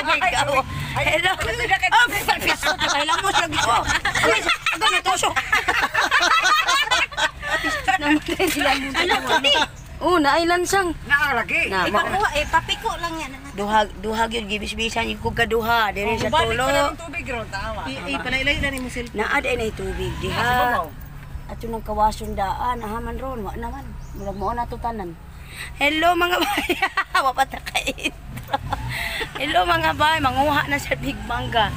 Ikaw. Hello. Oh, pisto. Kailan mo siya ko. Ay, agad na tusok. Namatay sila. Ano kani? Oh, naailansang. Naalagi. Na, ma- Ipakuha eh papiko lang yan. duha duha gyud gibisbisan yung kog kaduha diri sa Balik tulo. pa lang ang tubig ron, tama. Ipalaylay na ni mo cellphone. Naa day nay tubig diha. Ato nang kawason daan, aha man ron, wa naman. Murag mao na to tanan. Hello mga bay. Wa pa ta ka-intro. Hello mga bay, manguha na sa Big Mangga.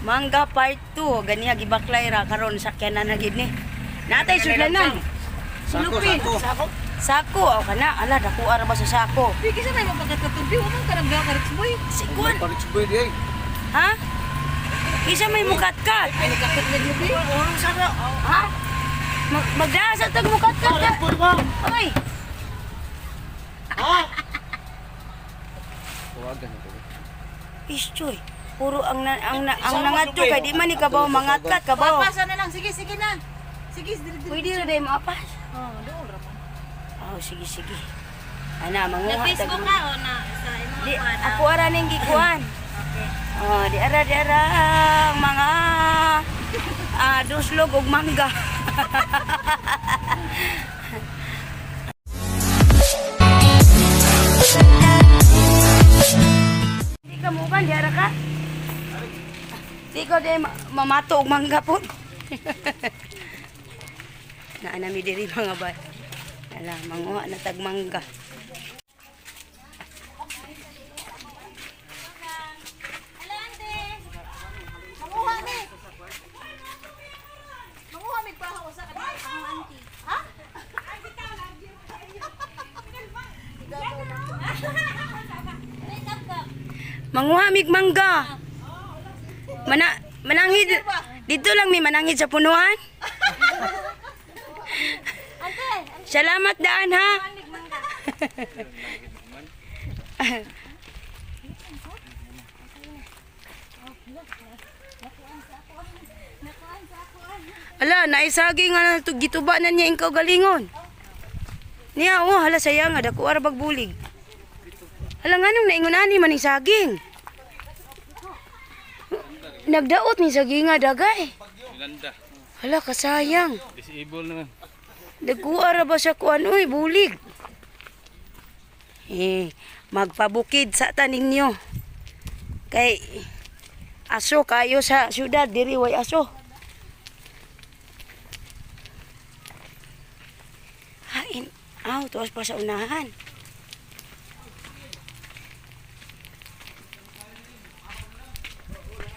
Mangga part 2, ganiya gibaklay ra karon sakyanan na gid ni. Natay sudlanan. Sako, sako. Sako. Sako aw kana, ala dako ara ba sa sako. Di kisa na mo pagkatubig, wa man ka naggawa ka Rex boy. Sikon. Palit boy di ay. Ha? Isa may mukat-kat. Ay nagkakit na gyud. Urong sana. Ha? Magdasa tag mukat-kat. Oy. Tawagan ito. Istoy. Puro ang na, ang na, ang nangadto kay di man ni kabaw mangatkat kabaw. Pasa na lang, sige sige na. Sige, dili dili. Pwede ra day maapas. Oh, dool ra man. Oh, sige sige. Ana manguha tag. Nag-Facebook ka o na sa imong Di kuan. ako ara ning gikuan. Okay. Oh, di ara ang mga duslog og mangga. Di ka mo di ara ka? Di ko di mamato og mangga po. Naa nami diri mga bay. Ala, manguha na tag mangga. Hello ante. Manguha ni. Manguha mig pahaw sa ka ang auntie. Ha? Manguha mig mangga. Mana mananghid dito lang mi mananghid sa punuan. Salamat daan ha. Ala, naisagi nga na to gituba na niya ikaw galingon. Niya, oh, hala sayang nga dako ara bagbulig. Hala nga nung naingon ani man ni saging. Nagdaot ni saging nga dagay. Ilanda. Hala kasayang. Disable naman. Dagkuha ra ba sa kuan uy bulig. Eh, magpabukid sa taning nyo. Kay aso kayo sa syudad diri way aso. Hain, aw tuwas pa sa unahan.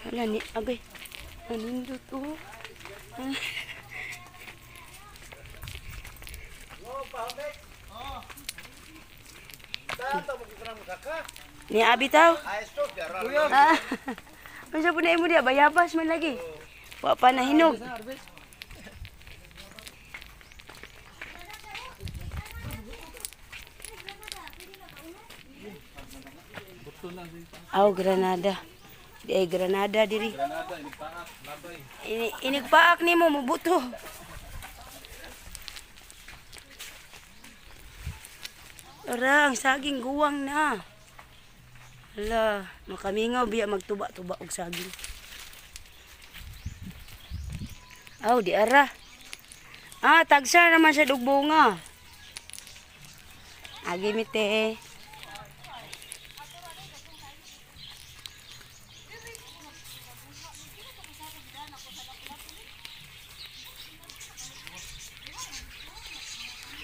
Hala ni agay. Anindot oh. Ni abi taw. Ah. Unsa po na imo diya bayabas man lagi. Wa pa nahinog. Aw Granada. Di ay Granada diri. Granada, inigpaak, labay. Ini inigpaak nimo mubuto. Ara, ang saging guwang na. Hala, makamingaw biya magtuba-tuba og saging. Aw, di ara. Ah, tagsa naman sa dugbunga. Agi mi te.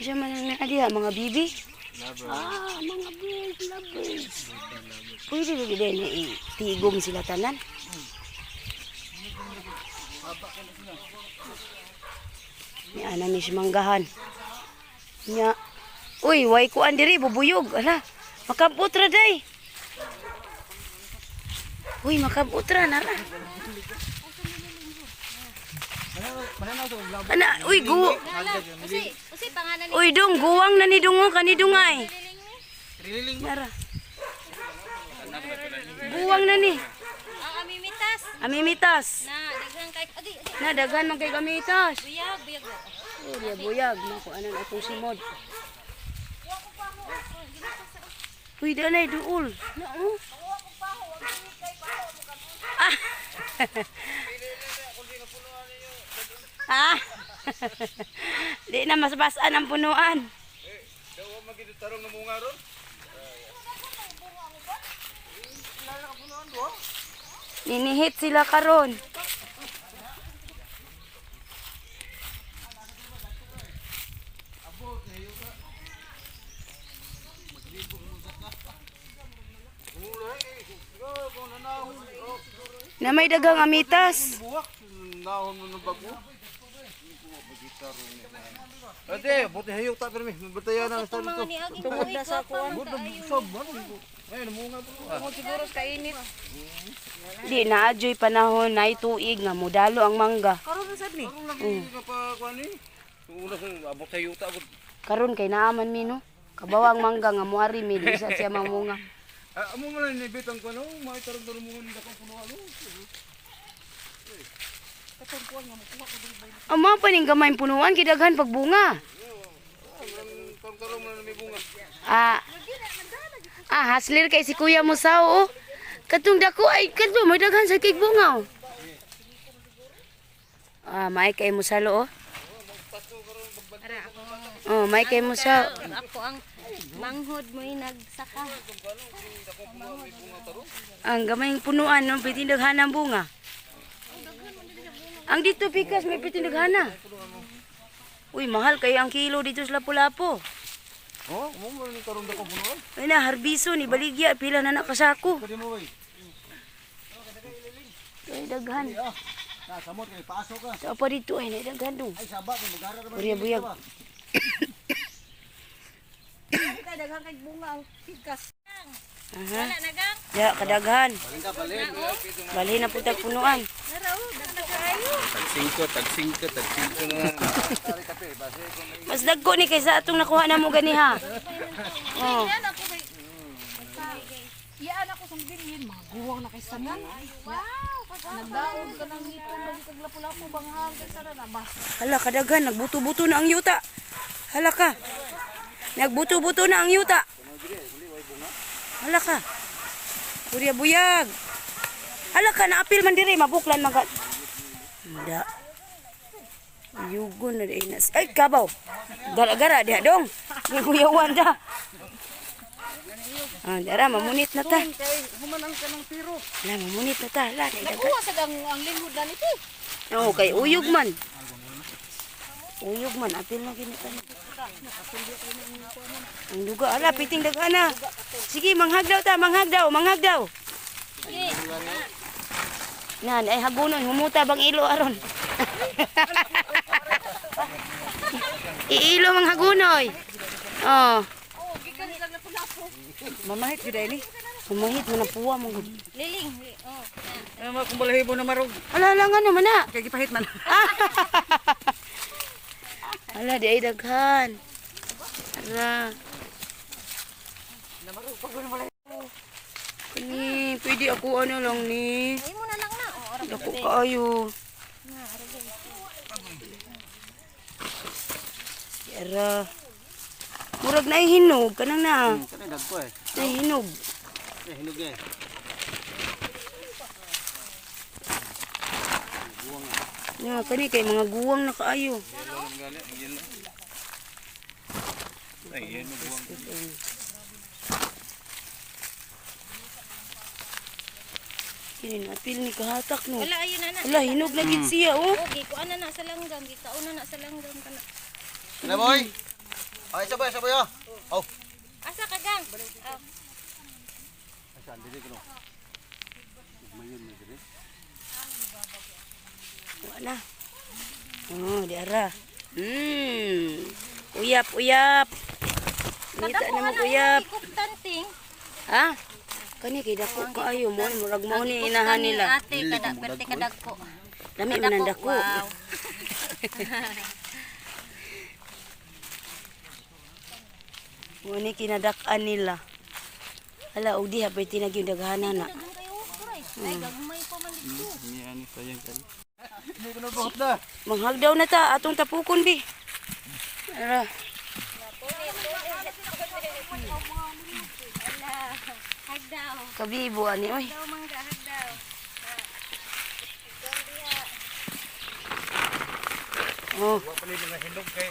Isa man ang naadiha, mga bibi. Ah, mga birds, lovebirds. Pwede rin din na itigom sila tanan. Ni ana ni manggahan. Nya. Uy, way kuan diri bubuyog. Ala, makabutra day. Uy, makabutra nara. Ana, uy, gu. Usi, usi pangalan ni Uy, dong, guwang na ni dungo kani dungay. Liling ni. Nara. Guwang na ni. Ang amimitas Amimitas. na daghan kay agay agay. Na daghan man kay gamitas. Buyag, buyag. Oh, diya buyag mako anan atong simod. Uy, danay duol. Na oh. Ah. Di na masbasaan ang punuan. Daw magito tarong ng bunga ron. Ninihit sila karon. Na may dagang amitas. Buwak nahon mo ng bago. Ate, buti hayo ta pero mi, batayan na sa Mga dito. niaging tuig na sa kuwan. Buti sab ano. Ay, namunga po. Tungod siguro sa kainit. Di na adyoy panahon na tuig nga mudalo ang mangga. Karon na sad ni. Karon lagi ka pa kuan ni. Una sa abot sa yuta abot. Karon kay naaman mi no. Kabaw ang mangga nga muari mi di sa siya mamunga. Ah, amo man ni bitang kuan oh, may tarong tarong mo ni dakong puno ano. Ang mga paning gamay punuan kidaghan pagbunga. Tarong tarong man may bunga. Ah. Ah, haslir kay si Kuya Musaw oh. Katong dako ay kadto may daghan sa kay bunga oh. Ah, may kay Musalo oh. Oh, may kay Musaw. Ako ang manghod mo'y nagsaka. Ang gamayng punuan no pitin daghan ang bunga. Ang dito pikas may pitin daghana. Uy, mahal kayo ang kilo dito sa Lapu-Lapu. Oh, amo man ni tarong dakong punuan. Ay na, harbiso ni baligya pila na nakasako. Kadi mo bay. Ay daghan. Na samot kay paso ka. Sa pa dito ay daghan dong. Ay saba kay magara ka. Buyag buyag. Kay daghan kay bunga ang pikas. Aha. Wala na gang. Ya, kadaghan. Balhin na putag punuan. Naraw, daghan kayo. Tag-singko, tag-singko, tag-singko na. Mas dagko ni kaysa atong nakuha na mo ganiha. Oh. Yan ako kay Iyaan ako sa bilhin, mga guwang na kay sanan. Wow, Nagdaog ka ng ngipon, bagi kag lapu-lapu banghang kay sanan ba. Hala kadaghan, nagbuto-buto na ang yuta. Hala ka. Nagbuto-buto na ang yuta. Hala ka. Purya buyag. Hala ka, naapil man dire, mabuklan man ka. Hindi. Yugon na di na. Ay, kabaw. Gara-gara diha dong. Giguyawan ta. Ah, dara mamunit na ta. Kay humanang ka ng tiro. Hala, mamunit na ta. Hala, daghan. Nakuha sad ang linghod na nito. Oo, kay uyog man. Uyog man, apil na gini tayo. Ang duga, ala, piting daghana. Sige, manghagdaw ta, manghagdaw, manghagdaw. Nan, ay hagunon, humuta bang ilo aron. Iilo mang hagunoy. Oh, Oh, gikan lang lapu-lapu. Mamahit jud ni. humahit mo na puwa mo. gud. Liling. Oh. Ano mo kung balahibo na marog. Ala, ala nga naman na. Kay gipahit man. Ala, di ay daghan. Ala. Ni, pwede ako ano lang ni. Ay mo na lang na. Oh, ora. Dako kaayo. Yara. Murag na hinog kanang na. Kanay dagko eh. Nahinog. Eh hinog eh. Nga kani kay mga guwang na kaayo. Ay, yan buwang. Kini na apil ni kahatak no. Wala ayun na na. Ala hinog na gid siya oh. Oh, gikuan na na sa langgam, gikaon na na sa langgam kana. Ano boy? Ay sabay sabay ah. Oh. Asa ka gang? Oh. Ay saan dili kuno. Mayon ni dili. Wala. Oh, di ara. Uyap, uyap. Ngita na mo uyap. Gikuptan ting. Ha? Kani kay dako kaayo mo, murag mo ni inahan nila. Ate kada perte kadagko. Lami man ang dako. Wow. Mo ni kinadak-an nila. Hala og diha pwede na gyud daghana na. Daghan kayo kuray. Ay gagmay pa man dito. Ni ani sayang kali. Hindi ko na buhot na. Manghagdaw na ta atong tapukon bi. Ara. Hagdaw. Kabibo ani oy. Hagdaw mangga hagdaw. Oh. Wa pa ni mga hinog kay.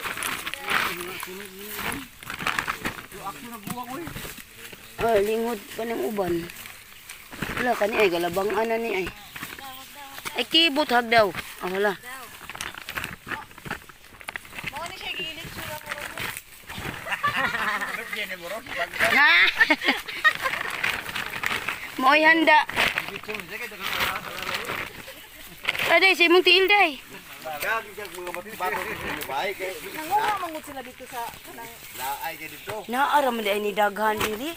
Ay, lingod pa ng uban. Wala kani ay galabang ana ni ay. Ay kibot hagdaw. Ah, wala. Mao ni siya giilit sura mo. Na. Mo'y handa. Aday, sa imong tiil day. Gagi kag mga bato sa bahay kay Nanguha mangud sila dito sa kanang laay kay dito. Naara man day ni daghan diri.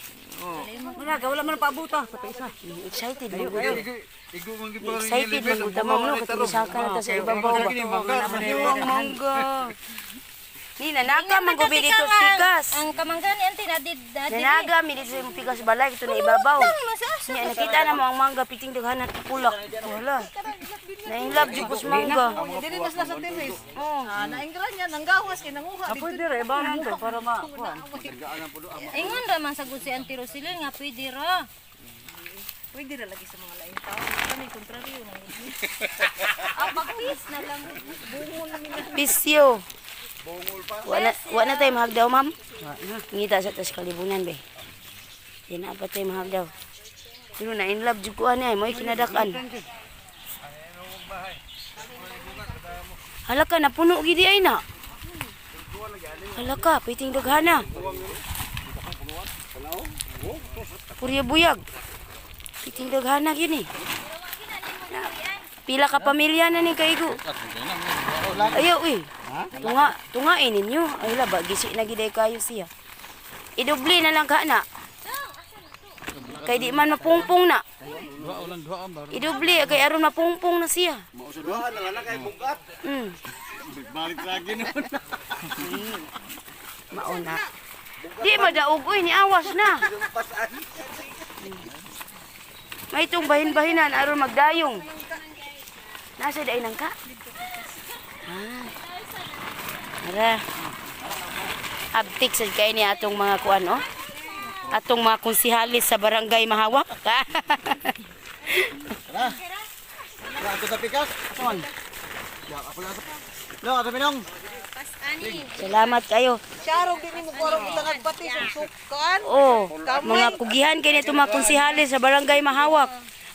Wala ka, wala man paabuta. Sa isa. Excited man gud. Igo man gyud pa Excited man gud ma'am no katong saka na ta sa ibabaw ba. Ang mangga. Ni nanaka man gud dito sa pikas. Ang kamangga ni ante na did Nanaga mi dito sa imong pikas balay ito na ibabaw. Nya nakita na mo ang mangga piting daghan at pulak. Wala. Na in love jud ko sa mangga. Dili na sila sa terrace. Ah, naingran niya nanggawas kay nanguha dito. Pwede rin, ba to para ma... kuan. Ingon ra man sagud si Auntie Roselyn nga pwede ra. Pwede ra lagi sa mga laing tao. Kani kontraryo na. Ah, pag-peace na lang. Pisyo. Wa na tayo mahagdaw, ma'am. Ngita sa tas kalibunan be. Di na pa tayo mahagdaw. Pero na in love jud ko ani ay mo'y kinadakan. Hala ka, napuno gidi ay na. Hala ka, piting daghana. Purya buyag. Piting daghana gini. Na, pila ka pamilya na ni kaigo. Ayaw uy. Tunga, tungain ninyo. Ay la ba gisi na giday kayo siya. Idubli na lang ka na. Kay di man mapungpong na. Idubli kay aron mapungpong na siya. Mausuduhan na lang kay bugat. Balik lagi nun. Mauna. Di madaog uy ni awas na. Pasan. May itong bahin-bahinan aron magdayong. Nasa day nang ka? Ah. Ara. Abtik sad kay ni atong mga kuan oh. Atong mga konsihalis sa barangay Mahawak. Wala ato sa pikas. Ason. Ya, ako lang. Lo, ato minong. Salamat kayo. Siyarong din mo korong utang pati sa sukan. Oh, mga kugihan kay nito mga konsihalis sa barangay Mahawak.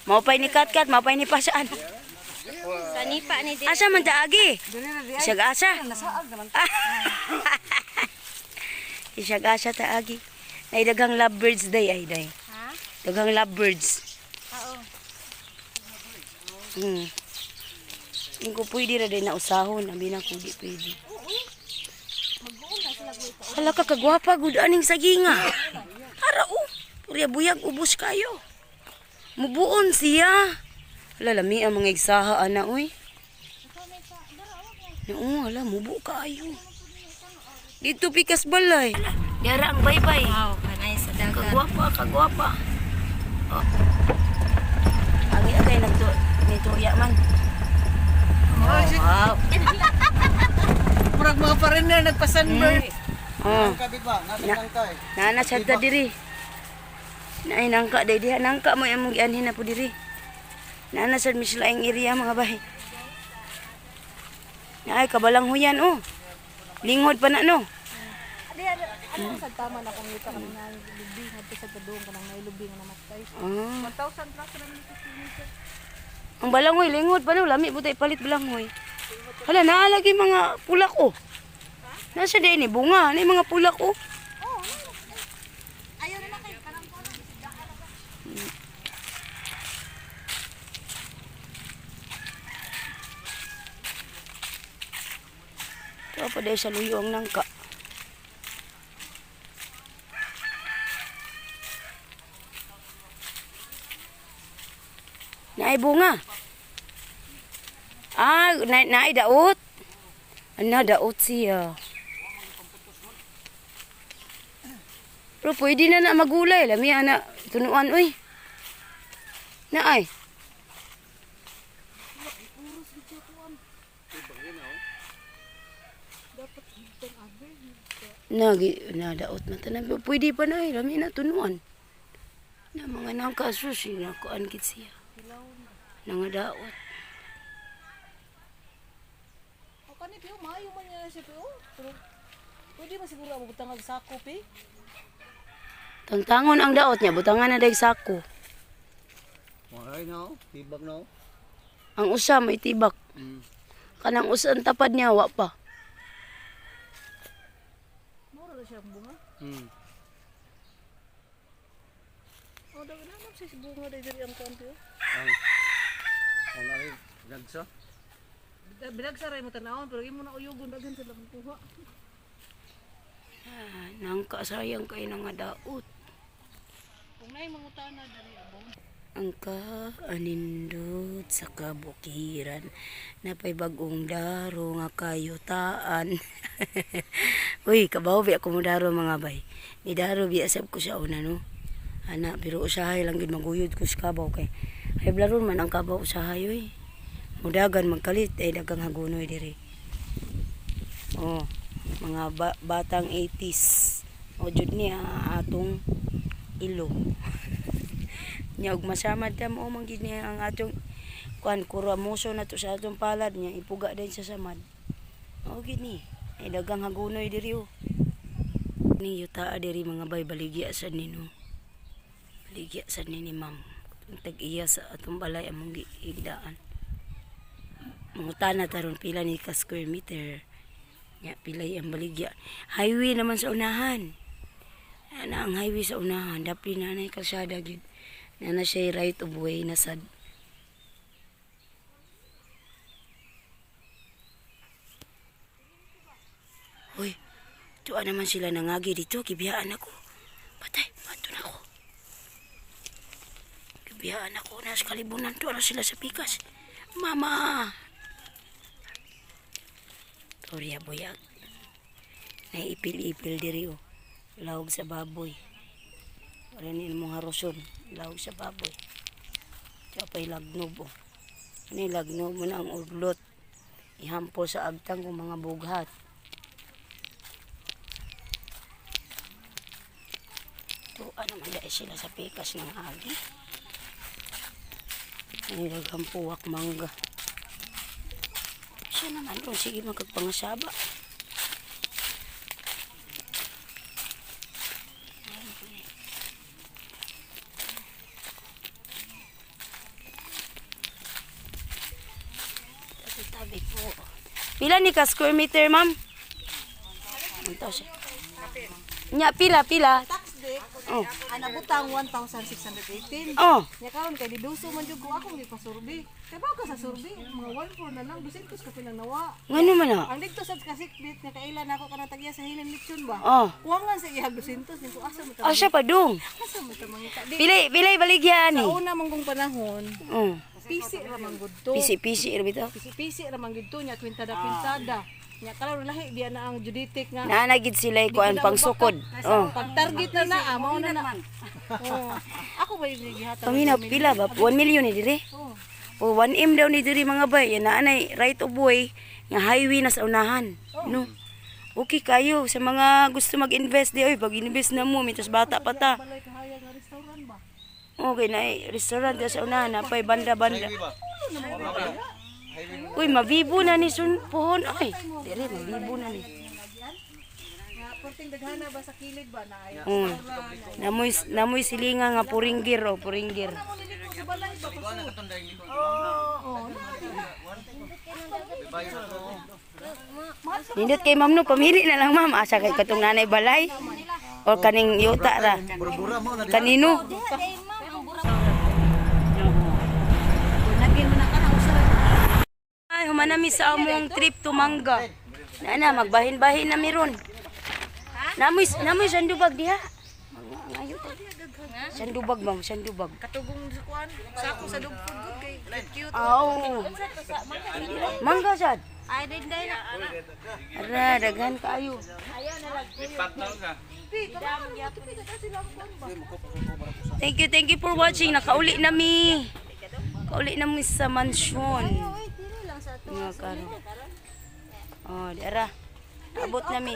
Maupay ni Katkat, maupay ni Pasaan. Sa nipa ni di. Asa man taagi? Isag asa. Isag asa taagi. Nay daghang lovebirds day ay day. Ha? Daghang lovebirds. Oo. Ingko pwede ra day na usahon, abi na kung di pwede. Hala ka kagwapa gud aning saginga. Ara oh, purya buyag ubos kayo. Mubuon siya. Hala lami ang mga igsaha ana oy. Oo, hala mubo kaayo. Dito pikas balay. Diara ang baybay. Wow, kanay sa dagat. Kagwapa, kagwapa. Oh. Agi agay nagto nituya man. Oh, wow. Murag mga foreigner nagpa-sunburn. Oh, Kabit ba? Nasa lang kay. nana sad ta diri. Naay nangka day diha nangka mo among gianhin na po diri. Nana sad mislaing area mga bahay. Naay kabalang huyan oh. Lingod pa na no. Di ano ano sa tama na kung ita kami na lubi ngadto sa kadung kanang nailubi nga namatay. Ah. 1,000 plus ra ni kilometer. Ang balanghoy lingod pa no, lami butay palit balanghoy. Hala naalagi mga pulak oh. Nasa din ni bunga, ni mga pulak oh. Ayaw na lang kay kanang kuno. Ito pa dahil sa luyo ang nangka. Naay bunga. Ah, na naay daot. Ana daot siya. Pero pwede na na magulay. Lami ana tunuan oy. Naay. Nagi na daot man tanan pero pwede pa na eh lami na tunuan. Na mga nangka susi na kuan gid siya. Nangadaot. Kani piyo maayo man niya siya piyo. Pero pwede man siguro ang butang og sako pi. Tangtangon ang daot niya, butangan na dahil sako. Ay no, tibak no. Ang usa may tibak. Kanang usa ang tapad niya wa pa. Mura ra siya ang bunga. Oh, daw na man siya bunga dai diri ang kuan piyo. Ang Wala rin, gagsa. Bilag sa ray mo tanawon pero imo na uyugon daghan sila kuha. Ah, nangka sayang kay na nga daot. Kung nay mangutana diri abong. Ang kaanindot sa kabukiran napay bagong daro nga kayutaan. Uy, kabaw biya ko mo daro mga bay. Ni daro biya sab ko sa una no. Ana, pero usahay lang gid maguyod ko sa kabaw kay. Ay blaron man ang kabaw usahay oy. Mudagan magkalit ay dagang hagunoy diri. Oh, mga batang 80s. O jud niya atong ilo. Nya og masamad ta mo man gid niya ang atong kuan kuramuso na to sa atong palad niya ipuga din sa samad. Mao gid ni. Ay dagang hagunoy diri oh. Ni yuta diri mga bay baligya sad ni no. Baligya sad ni ni ma'am. Ang tag-iya sa atong balay among giigdaan. Mangutana taron pila ni ka square meter. Nya pilay ang baligya. Highway naman sa unahan. Ana ang highway sa unahan, dapli na na kalsada gyud. Na na siya right of way na sad. Uy, tuwa naman sila nangagi dito, gibiyaan ako. Patay, pato na ako. Gibiyaan ako, nasa kalibunan, tuwa na sila sa pikas. Mama! Torya buyag. Naiipil-ipil diri oh. Lahog sa baboy. Wala ni mong haroson. Lahog sa baboy. Tsaka pa'y lagnob oh. Ano yung lagnob mo na ang udlot. Ihampo sa agtang kung mga bughat. Tuwa naman dahil sila sa pikas ng agi. Ay, daghang puwak mangga. Siya naman kung sige magkagpangasaba. Tabi-tabi po. Pila ni ka square meter, ma'am? Ang tao siya. Nya, pila, pila. Tax day, Oh. ana butang 1,618. Oh, Nya karon kay diduso man jud ko akong gipasurvey. Kay ba ka sa survey, mga 14 na lang 200 ka pinang nawa. ngano man ah? Ang dito sa kasikbit nga kailan ako kanang tagya sa Hilan Lechon ba? Oh. Kuwangan sa ihag 200 ning ko asa mo ta. Asa pa dong? Asa mo ta mangita. Di Pila, pila baligyan sa ni. una man kong panahon, Oh. pisi ra man gud to. Pisi-pisi ra bitaw. Pisi-pisi ra man gud to nya kwintada kwintada. Nya karon lahi biya na ang Juditic nga. Naana gid sila kuan pangsukod. Oh. Pag target na na, ah, mao na na. Oh. Ako ba yung gihatag? Pamina pila ba? 1 million ni dire. Oh. O 1M daw ni diri mga bay. Yan na anay right of way nga highway na sa unahan. No. Okay kayo sa mga gusto mag-invest di oy pag-invest na mo mitas bata pa ta. Balay kahayag nga restaurant ba? Okay na eh, restaurant di sa unahan na pay banda-banda. Uy, mabibo na ni sun pohon ay. Dire mabibo na ni. Nga perting daghana ba sa kilid ba na ay. Mm. Namoy namoy silinga nga puringgir o puringgir. Mo niliko sa balay ba pasu? Oh, na Nindot kay ma'am no, pamili na lang ma'am. Asa kay katong nanay balay or kaning yuta ra. Bura mo na Kanino? Nagin mo na ka na usa. Ay, humanami sa among trip to Mangga. Nana, magbahin-bahin na meron. Namoy, namoy sandubag diha. Ngayo ta. Sandubag ma'am, sandubag. Katugong sa kuan, sako sa dugfod gud kay cute. Aw. Mangga sad. Ay, din dahil na. Ara, daghan kaayo. Thank you for watching. Nakauli na mi. Kauli na mi sa mansyon. Uy, dili lang sa ato. Mga karo. Oh, di ara. Abot na mi.